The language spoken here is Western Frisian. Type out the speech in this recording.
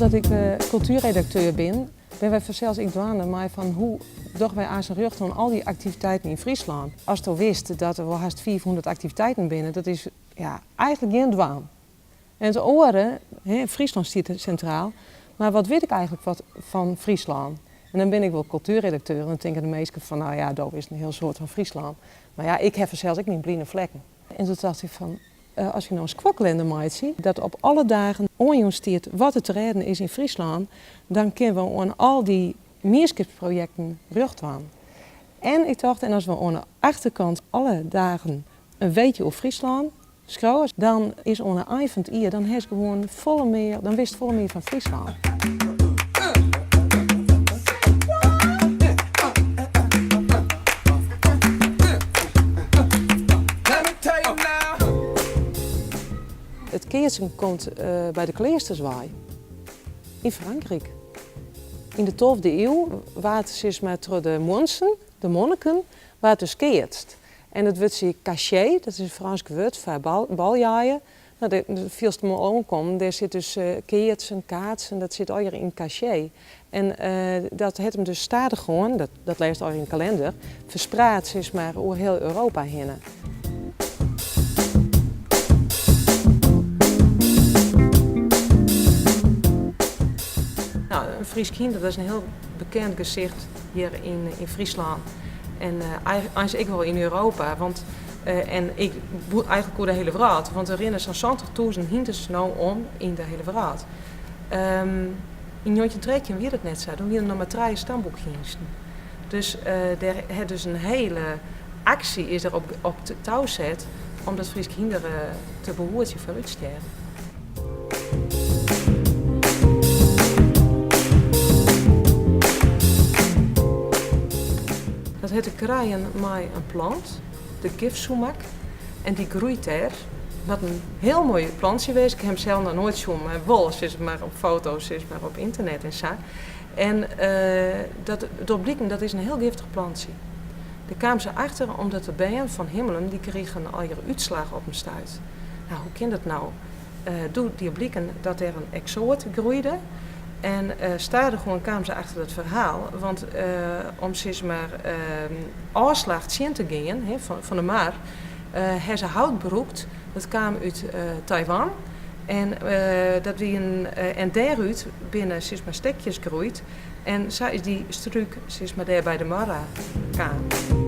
Omdat ik kultuerredakteur bin, binne wy fansels ek dwaande mei fan hoe dogge wy aanst rjocht oan al dy aktiviteiten yn Fryslân. Asto witst dat der wol hast 500 aktiviteiten binne, dat is ja, eigentlik gjin dwaan. En it oare, Fryslân stiet sintraal, mar wat wit ik eigentlik wat fan Fryslân? En dan bin ik wol kultuerredakteur en dan tinke de minsken fan no ja, do witst in hiel soad fan Fryslân. Mar ja, ik ha fansels ek myn bline flekken. En doe tocht ik fan, as ik no in skoalkalinder meitsje, dat op alle dagen oanjûn stiet wat der te rêden is yn Fryslân, dan kinne we oan al dy mienskipsprojekten rjocht dwaan. En ik tocht, en as we oan de achterkant alle dagen in weetje oer Fryslân skriuwe, dan is oan de ein fan it jier, dan hast gewoan folle mear, dan witst folle mear fan Fryslân. It keatsen komt by de kleasters wei, yn Frankryk. Yn de tolfde iuw waard sis mar troch de muontsen, de monniken, waard dus keatst. En it wurdsje cacher, dat is in Frânsk wurd foar baljeie, no, dêr fielst him al oankommen, dêr sit dus keatsen, kaatsen, dat sit allegear yn cacher. En dat hat him dus stadichoan, dat lêst allegear yn de kalinder, ferspraat sis mar oer hiel Europa hinne. No, in Frysk hynder, dat is in hiel bekend gesicht hjir yn Fryslân en eins ek wol yn Europa, want en ek eigentlik oer de hiele wrâld, want der rinne sa'n 70.000 hynders no om yn de hiele wrâld. Yn 1913 wie dat net sa, doe wiene der noch mar trije stamboekhynsten. Dus dêr hat dus in hiele aksje is der op tou set om dat Frysk hynder te behoedzjen foar útstjerren. Dat hat te krijen mei in plant, de gifsumak, en dy groeit dêr. Moat in hiel moai plantsje wêze. Ik ha him sels noch noait sjoen, mar wol sis mar op foto's sis mar op ynternet en sa. En dat docht bliken, dat is in hiel giftich plantsje. Dêr kamen se achter omdat de bern fan Himmelum dy krigen allegear útslach op in stuit. No, hoe kin dat no? Doe die bliken dat dêr in eksoat groeide. En stadichoan kamen se achter dat ferhaal, want om sis mar ôfslach tsjin te gean fan de mar, ha se hout brûkt. Dat kaam út Taiwan. En dat wie in, en dêrút binne sis mar stekjes groeid. En sa is dy strúk sis mar dêr by de marre kaam.